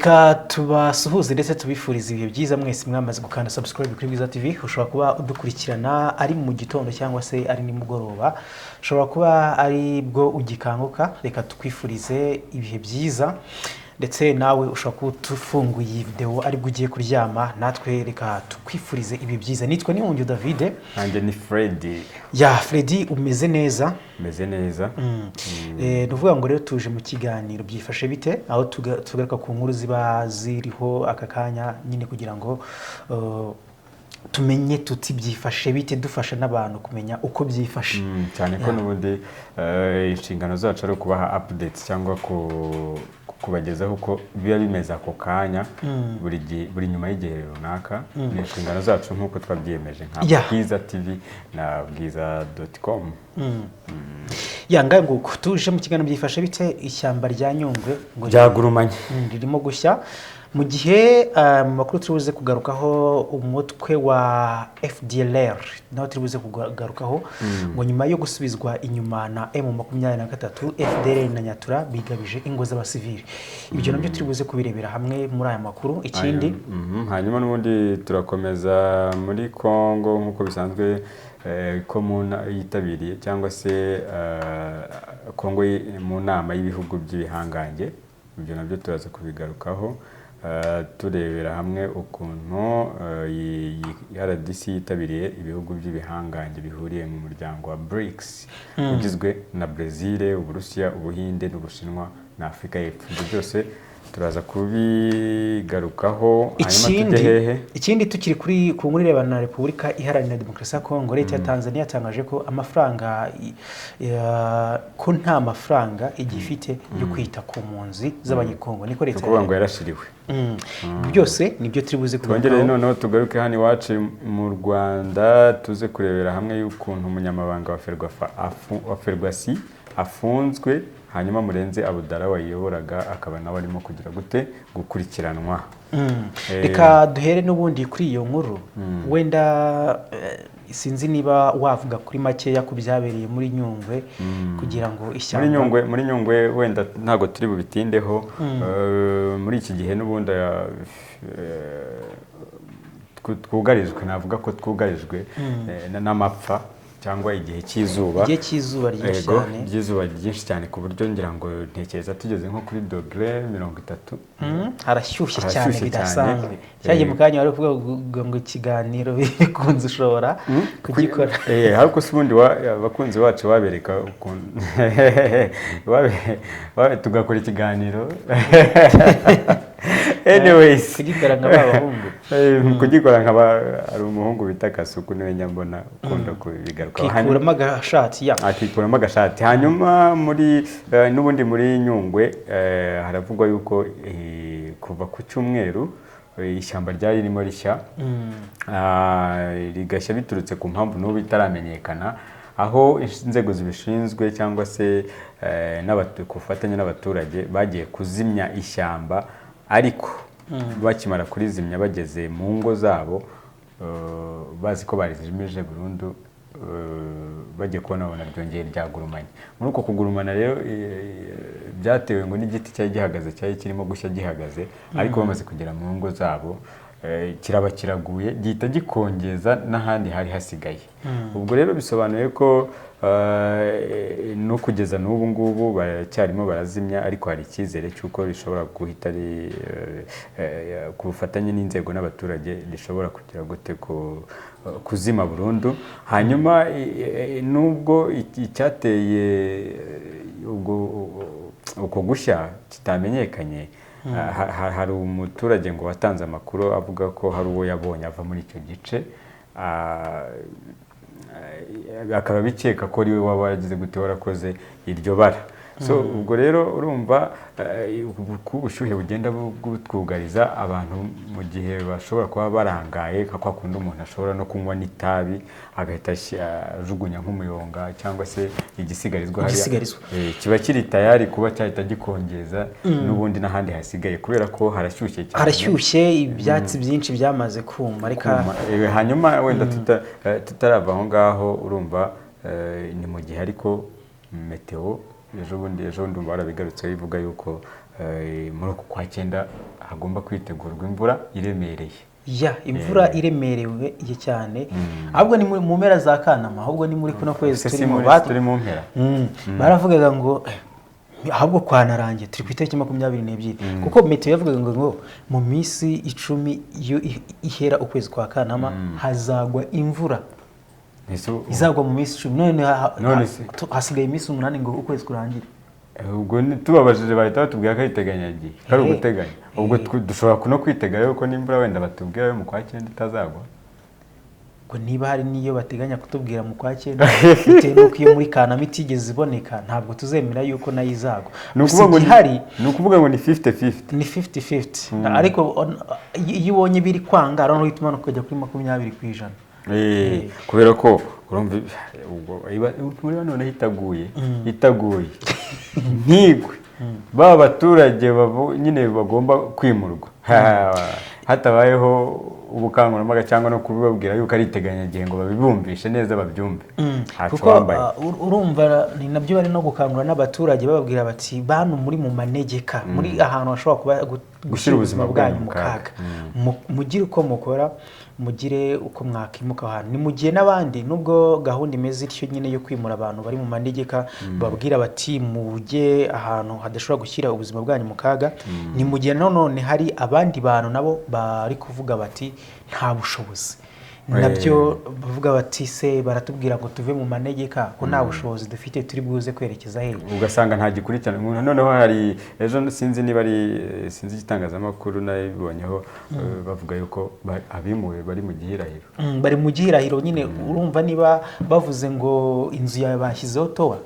Reka tubasuhuze ndetse tubifurize ibihe byiza mwese mwamaze gukanda subscribe kuri Bwiza TV. Ushobora kuba udukurikirana ari mu gitondo cyangwa se ari nimugoroba, ushobora kuba ari bwo ugikanguka. Reka tukwifurize ibihe byiza, ndetse nawe ushobora kuba ufunguye iyi video aribwo ugiye kuryama, natwe reka tukwifurize ibihe byiza. Nitwa Nihungiye David. Nanjye ni Freddy. Ya Freddy, umeze neza? Meze neza. Ni ukuvuga ngo rero tuje mu kiganiro Byifashe Bite, aho tugaruka ku nkuru ziba ziriho aka kanya nyine, kugira ngo tumenye tuti byifashe bite, dufasha n'abantu kumenya uko byifashe. Cyane ko n'ubundi inshingano zacu ari ukubaha updates cyangwa kubagezaho uko biba bimeze ako kanya, buri gihe, buri nyuma y'igihe runaka. Ni inshingano zacu nk'uko twabyiyemeje nka Bwiza TV na bwiza.com. Ya, ngaho nguko tuje mu kiganiro Byifashe Bite. Ishyamba rya Nyungwe ngo Byagurumanye. Ririmo gushya, mu gihe mu makuru turi buze kugarukaho, umutwe wa FDLR nawo turi buze kugarukaho, ngo nyuma yo gusubizwa inyuma na M23, FDLR na Nyatura bigabije ingo z'abasivili. Ibyo nabyo turi buze kubirebera hamwe muri aya makuru. Ikindi, Hanyuma n'ubundi turakomeza muri Congo nk'uko bisanzwe, ko yitabiriye cyangwa se Congo mu nama y'ibihugu by'ibihangange. Ibyo nabyo turaza kubigarukaho, turebera hamwe ukuntu iyi RDC yitabiriye ibihugu by'ibihangange bihuriye mu muryango wa BRICS, ugizwe na Brazil, Uburusiya, Ubuhinde n'Ubushinwa na Afurika y'Epfo. Ibyo byose turaza kubigarukaho. Hanyuma tujye Ikindi, hehe? ikindi tukiri kuri ku nkuru irebana na Repubulika Iharanira Demokarasi ya Kongo, leta ya Tanzania yatangaje ko amafaranga ko nta mafaranga igifite yo kwita ku mpunzi z'Abanyekongo, niko Ni leta ukuvuga ngo yarashiriwe. Byose nibyo turi buze Twongere kugarukaho. noneho tugaruke hano iwacu mu Rwanda, tuze kurebera hamwe y'ukuntu umunyamabanga wa Ferwafa wa Ferwacy afunzwe, hanyuma Murenzi Abdallah wayiyoboraga akaba nawe arimo kugira gute, gukurikiranwa. Reka duhere n'ubundi kuri iyo nkuru. Wenda sinzi niba wavuga kuri makeya ku byabereye muri Nyungwe, kugira ngo ishyamba Muri Nyungwe wenda ntabwo turi bubitindeho. Muri iki gihe n'ubundi twugarijwe, navuga ko twugarijwe n'amapfa cyangwa igihe cy'izuba. Igihe cy'izuba ryinshi Yego, cyane. Ry'izuba ryinshi cyane, ku buryo ngira ngo ntekereza tugeze nko kuri dogere 30. Harashyushye cyane Harashyushye bidasanzwe. cyane. Cyagiye mu kanya wari kuvuga ngo ikiganiro bikunze ushobora kugikora. Ariko se ubundi abakunzi bacu babereka ukuntu tugakora ikiganiro, anyways. Kugikora nka ba bahungu. Kugikora nka hari umuhungu bita Kasuku, niwe nyambona ukunda kubigarukaho. Kikuramo agashati ya Akikuramo agashati. Hanyuma muri n'ubundi muri Nyungwe haravugwa yuko kuva ku cyumweru ishyamba ryari ririmo rishya. Rigashya biturutse ku mpamvu n'ubu itaramenyekana, aho inzego zibishinzwe cyangwa se ku bufatanye n'abaturage bagiye kuzimya ishyamba, ariko bakimara kurizimya bageze mu ngo zabo, bazi ko barizimije burundu, bagiye kubona babona ryongeye ryagurumanye. Muri uko kugurumana rero byatewe ngo n'igiti cyari gihagaze, cyari kirimo gushya gihagaze, ariko bamaze kugera mu ngo zabo kiraba kiraguye, gihita gikongeza n'ahandi hari hasigaye. Ubwo rero bisobanuye ko no kugeza n'ubu ngubu baracyarimo barazimya, ariko hari icyizere cy'uko rishobora guhita ku bufatanye n'inzego n'abaturage rishobora kugira gute, kuzima burundu. Hanyuma nubwo icyateye ubwo uko gushya kitamenyekanye, hari umuturage ngo watanze amakuru avuga ko hari uwo yabonye ava muri icyo gice, akaba bikeka ko ari we waba waragize gute, warakoze iryo bara. So ubwo rero urumva uko ubushyuhe bugenda butwugariza abantu, mu gihe bashobora kuba barangaye, nka kwa kundi umuntu ashobora no kunywa n'itabi agahita ajugunya nk'umuyonga cyangwa se igisigarizwa hariya. Igisigarizwa. Kiba kiri tayari kuba cyahita gikongeza n'ubundi n'ahandi hasigaye, kubera ko harashyushye cyane. Harashyushye, ibyatsi byinshi byamaze kuma. Reka Kuma. Hanyuma wenda tutarava aho ngaho, urumva ni mu gihe ariko meteo ejo bundi ndumva warabigarutseho, ivuga yuko muri uku kwa cyenda hagomba kwitegurwa imvura iremereye. Ya, imvura iremerewe cyane, ahubwo ni mu mpera za Kanama, ahubwo ni muri kuno kwezi Se si turimo. Turi mu mpera. Baravugaga ngo ahubwo kwanarangiye, turi ku itariki 22, kuko meteo yavugaga ngo mu minsi 10 iyo ihera ukwezi kwa Kanama hazagwa imvura. Ese Izagwa mu minsi 10, none None se? hasigaye iminsi 8 ngo ukwezi kurangire. Ubwo tubabajije bahita batubwira ko ari iteganyagihe, ko ari uguteganya. Ubwo dushobora no kwitega yuko n'imvura wenda batubwira yo mu kwa cyenda itazagwa. Ngo niba hari n'iyo bateganya kutubwira mu kwa cyenda, bitewe n'uko iyo muri Kanama itigeze iboneka, ntabwo tuzemera yuko nayo izagwa. Ni Gusa ukuvuga ngo igihari ni ukuvuga ngo ni 50-50. Ni 50-50, ariko iyo ubonye biri kwanga, noneho uhita umanuka ukajya kuri 20%. Kubera ko urumva ubwo iba noneho itaguye ntigwe, ba baturage nyine bagomba kwimurwa hatabayeho ubukangurambaga cyangwa no kubibabwira yuko ari iteganyagihe ngo babibumvishe neza babyumve. Ntaco Kuko wambaye. Urumva ni nabyo bari no gukangurira n'abaturage, bababwira bati: "Bantu muri mu manegeka, muri ahantu hashobora kuba gushyira ubuzima bwanyu mu kaga, mugire uko mukora, mugire uko mwakimuka aho hantu." Ni mu gihe n'abandi, nubwo gahunda imeze ityo nyine yo kwimura abantu bari mu manegeka, babwira bati: "Mujye ahantu hadashobora gushyira ubuzima bwanyu mu kaga." Ni mu gihe nanone hari abandi bantu nabo bari kuvuga bati: "Nta bushobozi." Nabyo bavuga bati: "Se baratubwira ngo tuve mu manegeka, ko nta bushobozi dufite, turi buze kwerekeza hehe?" Ugasanga nta gikurikirana umuntu. Noneho hari ejo, sinzi niba ari, sinzi igitangazamakuru nabibonyeho, bavuga yuko abimuwe bari mu gihirahiro. Bari mu gihirahiro nyine. Urumva niba bavuze ngo inzu yawe bashyizeho towa,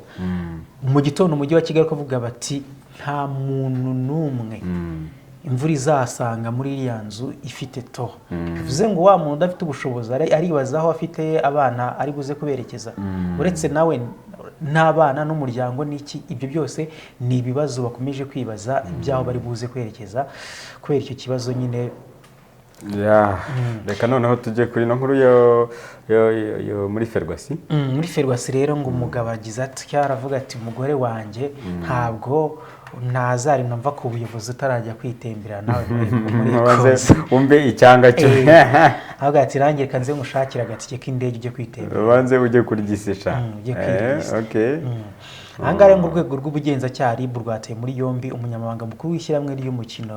mu gitondo Umujyi wa Kigali ukavuga bati: "Nta muntu n'umwe imvura izasanga muri iriya nzu ifite towa," bivuze ngo wa muntu udafite ubushobozi aribaza aho afite abana ari buze kuberekeza, uretse nawe n'abana n'umuryango n'iki. Ibyo byose ni ibibazo bakomeje kwibaza by'aho bari buze kwerekeza kubera icyo kibazo nyine. Ya, reka noneho tujye kuri ino nkuru yo muri Ferwacy. Muri Ferwacy rero, ngo umugabo agize atya aravuga ati: "Umugore wanjye ntabwo ntazarina mva ku buyobozi utarajya kwitembera nawe muri Maze Ecosse." Umve icyanga cyo. Avuga ati: "Range reka nze ngushakire agatike k'indege ujye kwitembera." Ubanze ujye kurya isi. Ujye kwirya isi. Aha ngaha rero, mu rwego rw'ubugenzacyaha RIB rwataye muri yombi umunyamabanga mukuru w'ishyirahamwe ry'umukino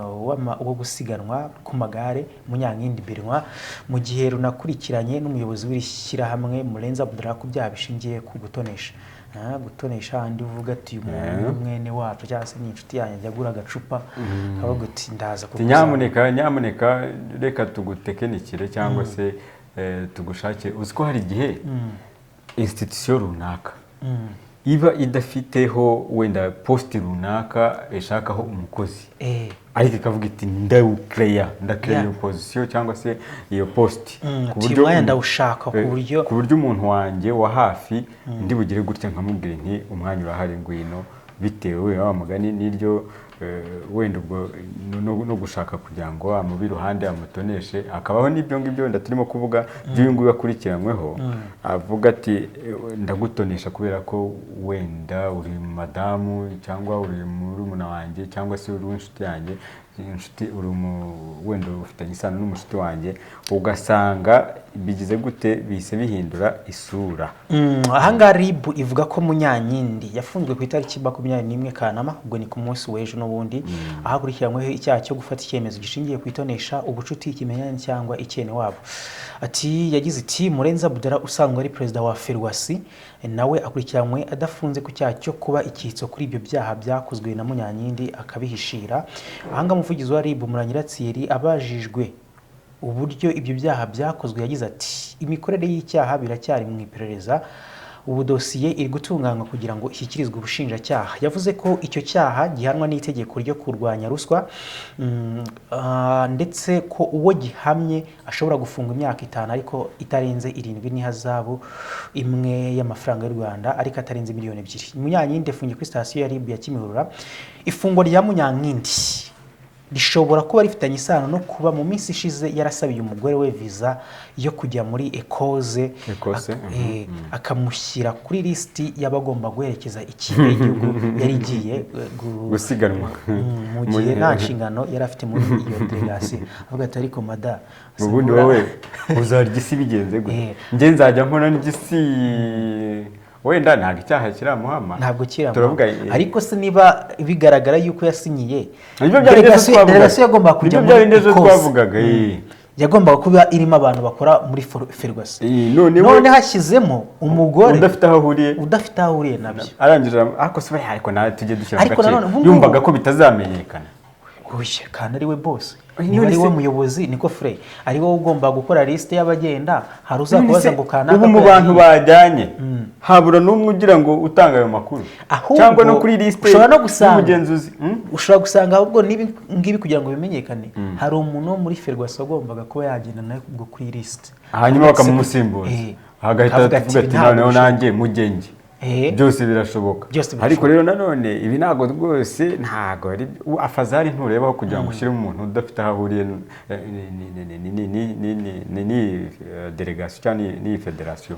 wo gusiganwa ku magare, Munyankindi Benoit, mu gihe runakurikiranye n'umuyobozi w'iri shyirahamwe, Murenzi Abdallah, ku byaha bishingiye ku gutonesha. Gutonesha handi uvuga ati: "Uyu muntu ni mwene wacu cyangwa se ni inshuti yanjye," ajya agura agacupa akavuga uti: "Ndaza Ati, kukuzana." "Nyamuneka, nyamuneka, reka tugutekenikire cyangwa se tugushake." Uzi ko hari igihe institution runaka iba idafiteho wenda poste runaka ishakaho umukozi, ariko ikavuga iti: "Ndawukereya, ndakereya iyo position cyangwa se iyo poste." Ati, "Uyu mwanya ndawushaka ku buryo Ku buryo umuntu wanjye wa hafi ndi bugire gutya nkamubwira nti: 'Umwanya urahari, ngwino,' bitewe wa mugani n'iryo wenda ubwo no gushaka kugira ngo amube iruhande amutoneshe. Akabaho n'ibyo ngibyo wenda turimo kuvuga by'uyu nguyu akurikiranyweho, avuga ati: "Ndagutonesha kubera ko wenda uri madamu cyangwa uri murumuna wanjye cyangwa se uri inshuti yanjye, inshuti uri wenda ufitanye isano n'umushuti wanjye." Ugasanga bigize gute, bihise bihindura isura. Ahangaha RIB ivuga ko Munyankindi yafunzwe ku itariki 21 Kanama, ubwo ni ku munsi w'ejo n'ubundi, aho akurikiranyweho icyaha cyo gufata icyemezo gishingiye ku itonesha, ubucuti, ikimenyane cyangwa icyene wabo. Ati yagize iti: "Murenzi Abdallah usanzwe ari perezida wa Ferwacy nawe akurikiranywe adafunze ku cyaha cyo kuba icyitso kuri ibyo byaha byakozwe na Munyankindi akabihishira." Ahangaha umuvugizi wa RIB, Murangira Thierry, abajijwe uburyo ibyo byaha byakozwe, yagize ati: "Imikorere y'icyaha biracyari mu iperereza, ubu dosiye iri gutunganywa kugira ngo ishyikirizwe ubushinjacyaha." Yavuze ko icyo cyaha gihanwa n'itegeko ryo kurwanya ruswa, ndetse ko uwo gihamye ashobora gufungwa imyaka 5 ariko itarenze 7 n'ihazabu imwe y'amafaranga y'u Rwanda ariko atarenze miliyoni 2. Munyankindi afungiye kuri sitasiyo ya RIB ya Kimihurura. Ifungwa rya Munyankindi Rishobora kuba rifitanye isano no kuba mu minsi ishize yarasabiye umugore we viza yo kujya muri Ecosse, Ecosse, akamushyira kuri lisiti y'abagomba guherekeza ikipe y'igihugu yari igiye gusiganwa. Mu gihe nta nshingano yari afite muri iyo delegasiyo, avuga ati: "Ariko mada, Ubundi wowe uzarya isi bigenze gute? Njye nzajya nkora n'igisi." Wenda ntabwo icyaha kiramuhama. Ntabwo kiramuhama. Turavuga Ariko se niba bigaragara yuko yasinyiye Nibyo bya bindi ejo twavugaga. Delegasiyo yagombaga kujya Nibyo bya muri bindi ejo Ecosse. twavugaga, Yagombaga kuba irimo abantu bakora muri Ferwacy. None None hashyizemo umugore udafite aho ahuriye. Udafite aho ahuriye nabyo. Arangije ariko se buriya, ariko nawe tujye dushyira mu Ariko gaciro, nanone ubu ngubu- yumvaga ko bitazamenyekana? Oya, kandi ari we boss. Oya, Niba none ari we muyobozi, niko fure ari wowe ugomba gukora lisite y'abagenda, hari uzakubaza ngo kanaka Ubu mu ko bantu yagiye? bajyanye habura n'umwe ugira ngo utanga ayo makuru, Ahubwo cyangwa no kuri lisite ushobora no gusanga y'umugenzuzi? Ushobora gusanga ahubwo n'ibi ngibi kugira ngo bimenyekane, hari umuntu wo muri Ferwacy wagombaga kuba yagenda nawe ubwo kuri lisite, Hanyuma bakamusimbuza, agahita akavuga avuga ati: "Ntabwo "Noneho bishoboka." nanjye mugenge." Byose birashoboka. Byose birashoboka. Ariko rero nanone ibi ntabwo rwose, ntabwo ari afazari, nturebaho kugira ngo ushyiremo umuntu udafite aho ahuriye n'iyi delegasiyo cyangwa n'iyi federasiyo.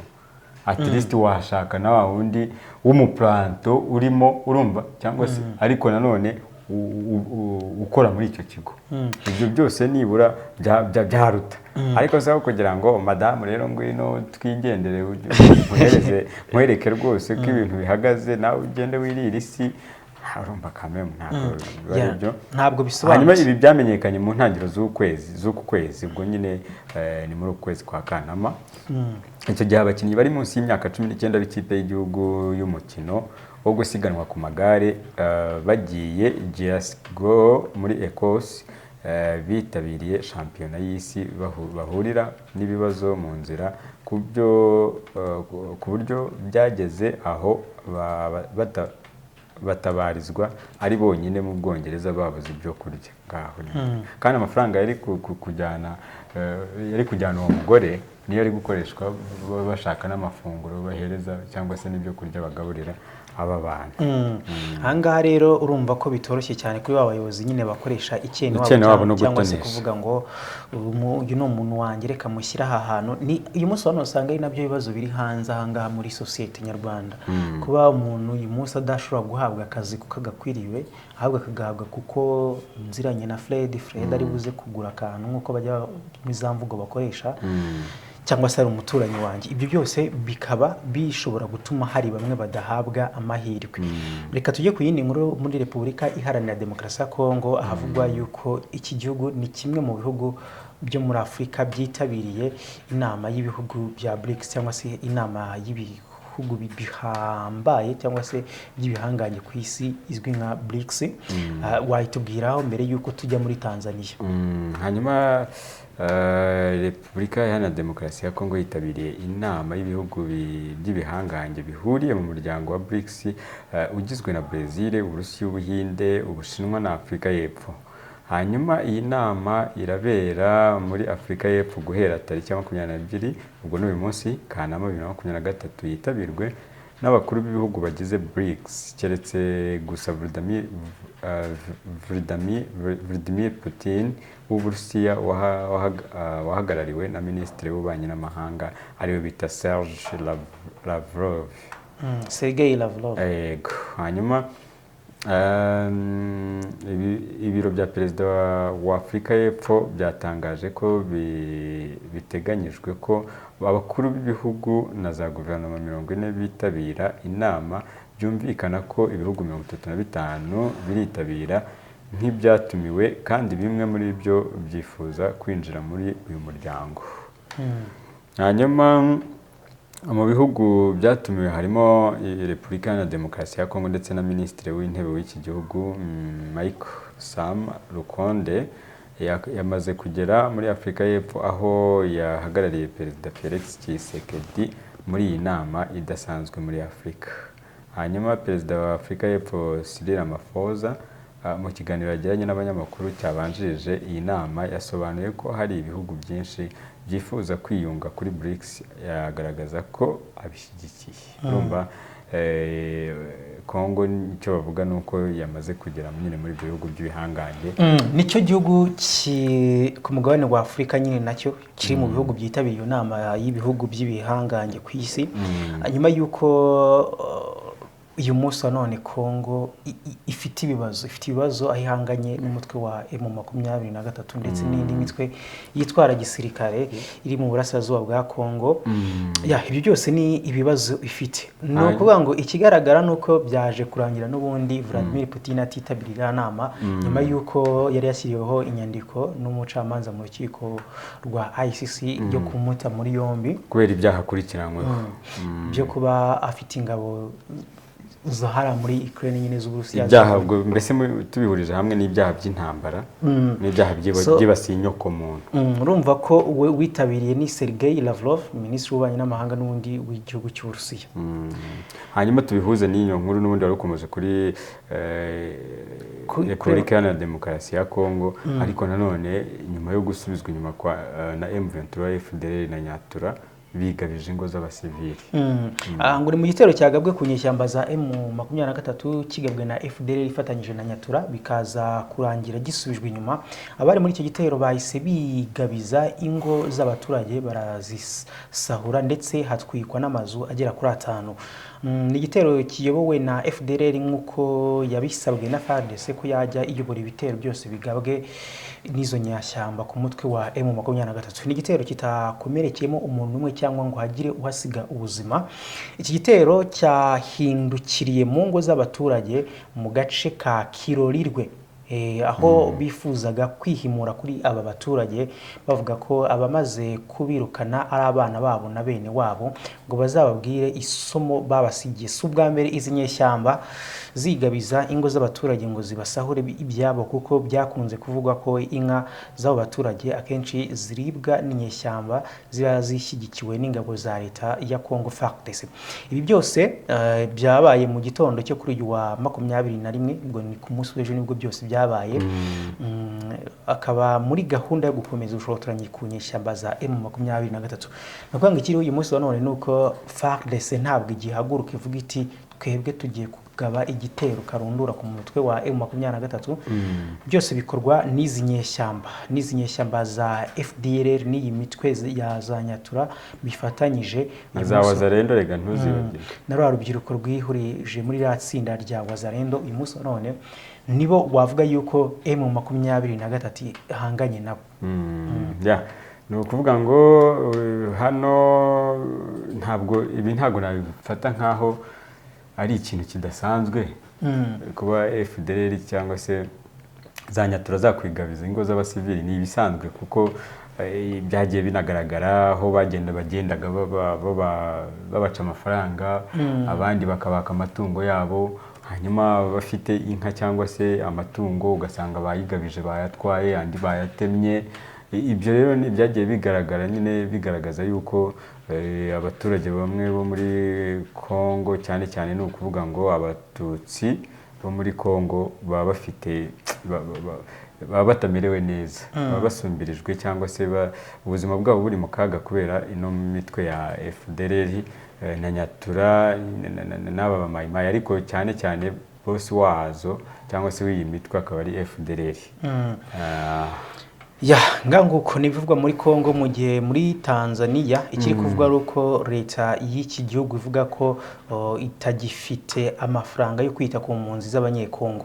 At least washaka na wa wundi w'umupuranto urimo, urumva, cyangwa se ariko nanone ukora muri icyo kigo. Ibyo byose nibura byaruta. Ariko se aho kugira ngo madamu rero ngwino twigendere, nkuhereze, nkwereke rwose ko ibintu bihagaze, nawe ugende wirire isi, urumva kameme ntabwo biba ari byo. Ntabwo Hanyuma bisobanutse. ibi byamenyekanye mu ntangiriro z'ukwezi, z'uku kwezi, ubwo nyine ni muri uku kwezi kwa Kanama. Icyo gihe abakinnyi bari munsi y'imyaka 19 b'ikipe y'igihugu y'umukino wo gusiganwa ku magare bagiye Glasgow muri Ecosse, bitabiriye shampiyona y'isi, bahurira n'ibibazo mu nzira ku buryo byageze aho batabarizwa ari bonyine mu Bwongereza, babuze ibyo kurya ngaho nyine. Kandi amafaranga yari kujyana yari kujyana uwo mugore niyo ari gukoreshwa bashaka n'amafunguro bahereza cyangwa se n'ibyo kurya bagaburira aba bantu. Ahangaha rero urumva ko bitoroshye cyane kuri ba bayobozi nyine bakoresha icyene Icyene wabo no cyangwa se gutonesha. kuvuga ngo uyu ni umuntu wanjye, reka mushyire aha hantu. Ni uyu munsi wa none usanga ari nabyo bibazo biri hanze ahangaha muri sosiyete nyarwanda, kuba umuntu uyu munsi adashobora guhabwa akazi kuko agakwiriwe, ahubwo akagahabwa kuko nziranye na Fred, Fred ari buze kugura akantu, nk'uko bajya muri za mvugo bakoresha, cyangwa se ari umuturanyi wanjye. Ibyo byose bikaba bishobora gutuma hari bamwe badahabwa amahirwe. Reka tujye ku yindi nkuru. Muri Repubulika Iharanira Demokarasi ya Kongo, ahavugwa yuko iki gihugu ni kimwe mu bihugu byo muri Afurika byitabiriye inama y'ibihugu bya BRICS, cyangwa se inama y'ibihugu bihambaye cyangwa se by'ibihangange ku isi izwi nka BRICS. Wayitubwiraho mbere y'uko tujya muri Tanzania? Hanyuma Repubulika Iharanira Demokarasi ya Kongo yitabiriye inama y'ibihugu by'ibihangange bihuriye mu muryango wa BRICS, ugizwe na Brazil, Uburusiya, Ubuhinde, Ubushinwa na Afurika y'Epfo. Hanyuma iyi nama irabera muri Afurika y'Epfo guhera tariki ya 22, ubwo ni uyu munsi, Kanama 2023, yitabirwe n'abakuru b'ibihugu bagize BRICS, keretse gusa Vladimir Putin w'Uburusiya wahagarariwe na Minisitiri w'Ububanyi n'Amahanga, ariwe bita Serge Lavrov. Sergei Lavrov. Yego. Hanyuma ibiro bya perezida wa Afurika y'Epfo byatangaje ko biteganyijwe ko abakuru b'ibihugu na za guverinoma 40 bitabira inama. Byumvikana ko ibihugu 35 biritabira nk'ibyatumiwe, kandi bimwe muri byo byifuza kwinjira muri uyu muryango. Hanyuma mu bihugu byatumiwe harimo Repubulika Iharanira Demokarasi ya Kongo, ndetse na Minisitiri w'Intebe w'iki gihugu, Michael Sam Lukonde, yamaze kugera muri Afurika y'Epfo, aho yahagarariye Perezida Felix Tshisekedi muri iyi nama idasanzwe muri Afurika. Hanyuma Perezida wa Afurika y'Epfo Cyril Ramaphosa, mu kiganiro yagiranye n'abanyamakuru cyabanjirije iyi nama, yasobanuye ko hari ibihugu byinshi byifuza kwiyunga kuri BRICS, yagaragaza ko abishyigikiye. Urumva. Kongo icyo bavuga ni uko yamaze kugera nyine muri ibyo bihugu by'ibihangange. Nicyo gihugu ku mugabane wa Afurika nyine nacyo kiri mu bihugu byitabiriye iyo nama y'ibihugu by'ibihangange ku isi. Nyuma y'uko uyu munsi wa none Kongo ifite ibibazo aho ihanganye n'umutwe wa M23 ndetse n'indi mitwe yitwara gisirikare iri mu burasirazuba bwa Kongo. Ya, ibyo byose ni ibibazo ifite. Ni ukuvuga ngo ikigaragara ni uko byaje kurangira n'ubundi Vladimir Putin atitabiriye iriya nama, nyuma y'uko yari yashyiriweho inyandiko n'umucamanza mu rukiko rwa ICC yo kumuta muri yombi kubera ibyaha akurikiranyweho byo kuba afite ingabo zahara muri Ukraine nyine z'Uburusiya. Ibyaha ubwo mbese tubihurije hamwe n'ibyaha by'intambara n'ibyaha byibasiye inyokomuntu. Urumva ko we witabiriye ni Sergei Lavrov, minisitiri w'ububanyi n'amahanga n'ubundi w'igihugu cy'Uburusiya. Hanyuma tubihuze n'iyo nkuru n'ubundi wari ukomeje kuri Repubulika Iharanira Demokarasi ya Kongo. Ariko nanone nyuma yo gusubizwa inyuma kwa na M23, FDLR na Nyatura bigabije ingo z'abasivili. Ah, ngo ni mu gitero cyagabwe ku nyeshyamba za M23 kigabwe na FDLR ifatanyije na Nyatura, bikaza kurangira gisubijwe inyuma. Abari muri icyo gitero bahise bigabiza ingo z'abaturage, barazisahura, ndetse hatwikwa n'amazu agera kuri atanu. Ni igitero kiyobowe na FDLR nk'uko yabisabwe na FARDC ko yajya iyobora ibitero byose bigabwe n'izo nyashyamba ku mutwe wa M23. Ni igitero kitakomerekeyemo umuntu umwe cyangwa ngo hagire uhasiga ubuzima. Iki gitero cyahindukiriye mu ngo z'abaturage mu gace ka Kirorirwe, aho bifuzaga kwihimura kuri aba baturage, bavuga ko abamaze kubirukana ari abana babo na bene wabo, ngo bazababwire isomo babasigiye. Si ubwa mbere izi nyeshyamba zigabiza ingo z'abaturage ngo zibasahure ibyabo, kuko byakunze kuvugwa ko inka z'abo baturage akenshi ziribwa n'inyeshyamba ziba zishyigikiwe n'ingabo za leta ya Congo FARDC. Ibi byose byabaye mu gitondo cyo kuri uyu wa 21, ubwo ni ku munsi w'ejo nibwo byose byabaye. Akaba muri gahunda yo gukomeza ubushotoranyi ku nyeshyamba za M23. Ni ukuvuga ngo ikiriho uyu munsi wa none ni uko FARDC ntabwo igihaguruka ivuga iti twebwe tugiye kugaba igitero karundura ku mutwe wa M23. Byose bikorwa n'izi nyeshyamba za FDLR n'iyi mitwe ya za Nyatura bifatanyije. Na Uyu za Wazalendo rega, ntuzibagirwe. Na rwa rubyiruko rwihurije muri ririya tsinda rya Wazalendo, uyu munsi wa none nibo wavuga yuko M23 ihanganye nabo. Ya, ni ukuvuga ngo hano ntabwo ibi ntabwo nabifata nkaho ari ikintu kidasanzwe kuba FDLR cyangwa se za Nyatura zakwigabiza ingo z'abasivili. Ni ibisanzwe kuko byagiye binagaragara aho bagendaga babaca amafaranga, abandi bakabaka amatungo yabo. Hanyuma bafite inka cyangwa se amatungo ugasanga bayigabije, bayatwaye, andi bayatemye. Ibyo rero ni byagiye bigaragara nyine, bigaragaza yuko abaturage bamwe bo muri Congo, cyane cyane ni ukuvuga ngo Abatutsi bo muri Congo, baba bafite baba batamerewe neza, baba basumbirijwe cyangwa se ubuzima bwabo buri mu kaga kubera ino mitwe ya FDLR na Nyatura n'aba bamayimayi, ariko cyane cyane boss wazo cyangwa se w'iyi mitwe akaba ari FDLR. Ya, nganguko n'ibivugwa muri Congo, mu gihe muri Tanzania ikiri kuvugwa ari uko leta y'iki gihugu ivuga ko itagifite amafaranga yo kwita ku mpunzi z'Abanyekongo.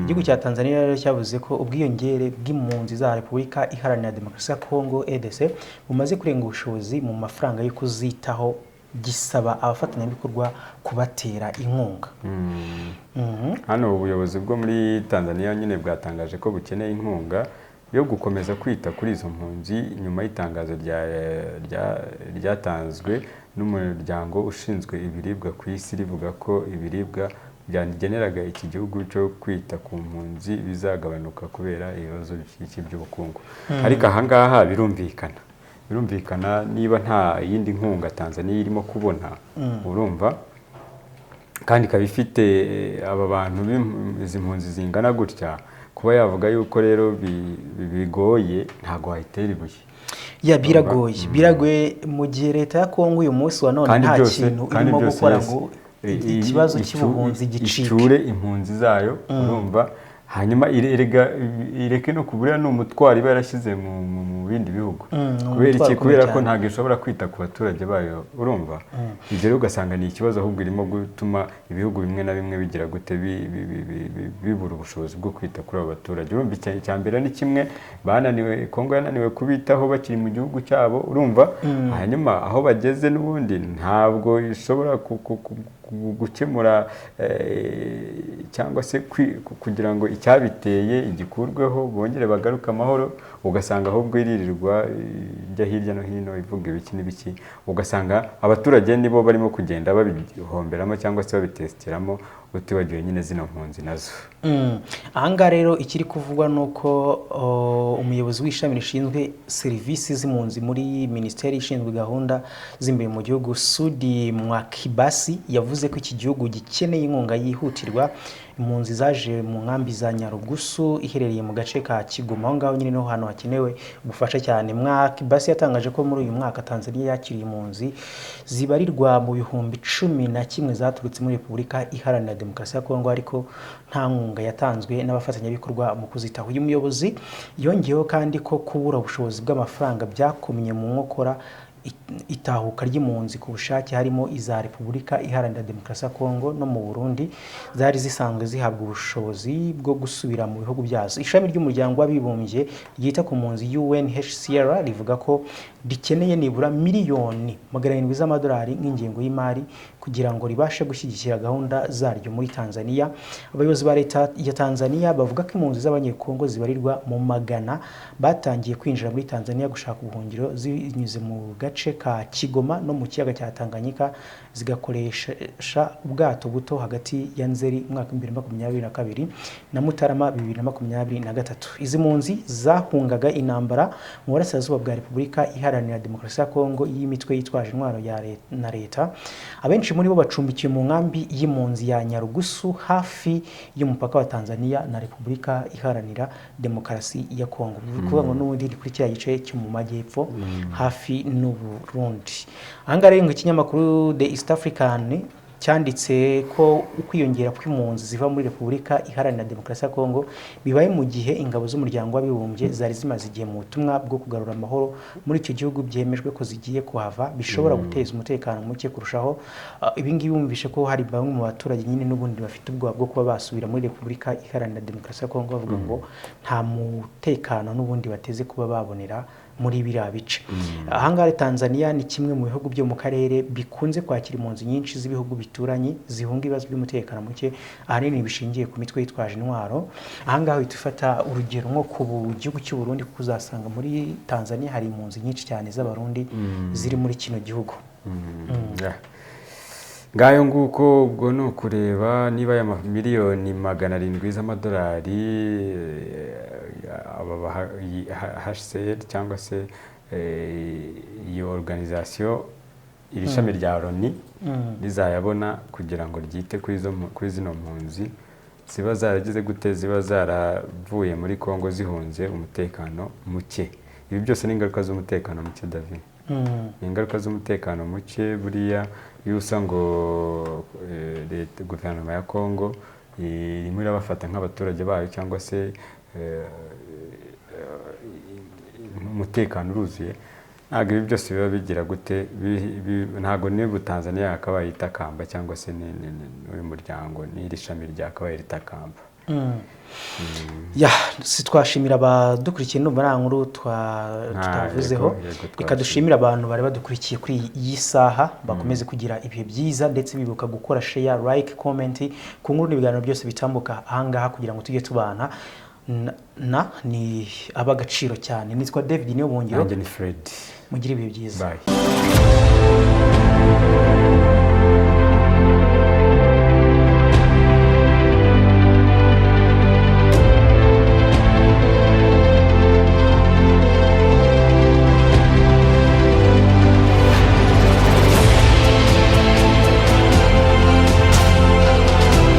Igihugu cya Tanzania rero cyavuze ko ubwiyongere bw'impunzi za Repubulika Iharanira Demokarasi ya Congo RDC bumaze kurenga ubushobozi mu mafaranga yo kuzitaho, gisaba abafatanyabikorwa kubatera inkunga. Hano ubuyobozi bwo muri Tanzania nyine bwatangaje ko bukeneye inkunga yo gukomeza kwita kuri izo mpunzi, nyuma y'itangazo ryatanzwe n'umuryango ushinzwe ibiribwa ku isi rivuga ko ibiribwa byageneraga iki gihugu cyo kwita ku mpunzi bizagabanuka kubera ibibazo by'iki by'ubukungu. Ariko ahangaha birumvikana niba nta yindi nkunga Tanzania irimo kubona, urumva, kandi ikaba ifite aba bantu izi mpunzi zingana gutya, kuba yavuga yuko rero bigoye, ntabwo wayitera ibuye. Ya, biragoye, biragoye mu gihe leta ya Kongo uyu munsi wa none Kandi nta byose kintu kandi irimo byose gukora yes. ngo Ikibazo cy'ubuhunzi gicike. Icyure impunzi zayo, urumva, hanyuma ireke no kubura, ni umutwaro iba yarashyize mu bindi bihugu. Ni Kubera umutwaro iki? Kubera ukomeye ko cyane. ntabwo ishobora kwita ku baturage bayo, urumva. Ibyo rero ugasanga ni ikibazo, ahubwo irimo gutuma ibihugu bimwe na bimwe bigira gute, bibura ubushobozi bwo kwita kuri abo baturage, urumva. Icya mbere ni kimwe bananiwe, Kongo yananiwe kubitaho bakiri mu gihugu cyabo, urumva. Hanyuma aho bageze n'ubundi ntabwo ishobora gukemura cyangwa se kugira ngo icyabiteye igikurweho, bongere bagaruke amahoro. Ugasanga ahubwo iririrwa ijya hirya no hino ivuga ibiki n'ibiki, ugasanga abaturage nibo barimo kugenda babihomberamo cyangwa se babitesitiramo, utibagiwe nyine zino mpunzi nazo. Ahangaha rero ikiri kuvugwa ni uko umuyobozi w'ishami rishinzwe serivisi z'impunzi muri minisiteri ishinzwe gahunda z'imbere mu gihugu, Sudi Mwakibasi, yavuze ko iki gihugu gikeneye inkunga yihutirwa. Impunzi zaje mu nkambi za Nyarugusu iherereye mu gace ka Kigoma, aho ngaho nyine niho hantu hakenewe ubufasha cyane. Mwakibasi yatangaje ko muri uyu mwaka Tanzania yakiriye impunzi zibarirwa mu 11,000 zaturutse muri Repubulika Iharanira Demokarasi ya Kongo, ariko nta nkunga yatanzwe n'abafatanyabikorwa mu kuzitaho. Uyu muyobozi yongeyeho kandi ko kubura ubushobozi bw'amafaranga byakomye mu nkokora itahuka ry'impunzi ku bushake, harimo iza Repubulika Iharanira Demokarasi ya Kongo no mu Burundi zari zisanzwe zihabwa ubushobozi bwo gusubira mu bihugu byazo. Ishami ry'Umuryango w'Abibumbye ryita ku mpunzi, UNHCR, rivuga ko rikeneye nibura miliyoni 700 z'amadolari nk'ingengo y'imari kugira ngo ribashe gushyigikira gahunda zaryo muri Tanzania. Abayobozi ba leta ya Tanzania bavuga ko impunzi z'Abanyekongo zibarirwa mu magana batangiye kwinjira muri Tanzania gushaka ubuhungiro zinyuze mu gace ka Kigoma no mu kiyaga cya Tanganyika, zigakoresha ubwato buto hagati ya Nzeri umwaka 2022 na Mutarama 2023. Izi mpunzi zahungaga intambara mu burasirazuba bwa Repubulika Iharanira Demokarasi ya Kongo y'imitwe yitwaje intwaro na leta. Abenshi muri bo bacumbikiwe mu nkambi y'impunzi ya Nyarugusu hafi y'umupaka wa Tanzania na Repubulika Iharanira Demokarasi ya Kongo. Ni ukuvuga ngo n'ubundi ni kuri kiriya gice cyo mu majyepfo hafi n'u Burundi. Ahangaha rero ngo ikinyamakuru The East African cyanditse ko ukwiyongera kw'impunzi ziva muri Repubulika Iharanira Demokarasi ya Kongo bibaye mu gihe ingabo z'Umuryango w'Abibumbye zari zimaze igihe mu butumwa bwo kugarura amahoro muri icyo gihugu byemejwe ko zigiye kuhava, bishobora guteza umutekano muke kurushaho. Ibi ngibi bumvishe ko hari bamwe mu baturage nyine n'ubundi bafite ubwoba bwo kuba basubira muri Repubulika Iharanira Demokarasi ya Kongo, bavuga ngo nta mutekano n'ubundi bateze kuba babonera muri biriya bice. Ahangaha Tanzania ni kimwe mu bihugu byo mu karere bikunze kwakira impunzi nyinshi z'ibihugu bituranye zihunga ibibazo by'umutekano muke, ahanini bishingiye ku mitwe yitwaje intwaro. Ahangaha uhita ufata urugero nko ku gihugu cy'u Burundi, kuko uzasanga muri Tanzania hari impunzi nyinshi cyane z'Abarundi ziri muri kino gihugu. Yeah. Ngayo nguko. Ubwo ni ukureba niba aya miliyoni 700 z'amadolari aba HCR cyangwa se iyo organisation, iri shami rya Loni, rizayabona kugira ngo ryite kuri zino mpunzi ziba zaragize gute, ziba zaravuye muri Kongo zihunze umutekano muke. Ibi byose ni ingaruka z'umutekano muke, David. Ni ingaruka z'umutekano muke. Buriya iyo usa ngo leta, guverinoma ya Kongo irimo irabafata nk'abaturage bayo cyangwa se umutekano uruzuye, ntabwo ibi byose biba bigira gute, ntabwo niba Tanzania yakabaye itakamba cyangwa se n'uyu muryango n'iri shami ryakabaye ritakamba. Ya, si twashimira abadukurikiye, ndumva nta nkuru tutavuzeho. Yego, yego, Reka twashimira. dushimire abantu bari badukurikiye kuri iyi saha, bakomeze kugira ibihe byiza, ndetse bibuka gukora share, like, comment ku nkuru n'ibiganiro byose bitambuka ahangaha kugira ngo tujye tubana na ni ab'agaciro cyane. Nitwa David Niyo Bungiro. Nanjye ni Fred. Mugire ibihe byiza. Bye.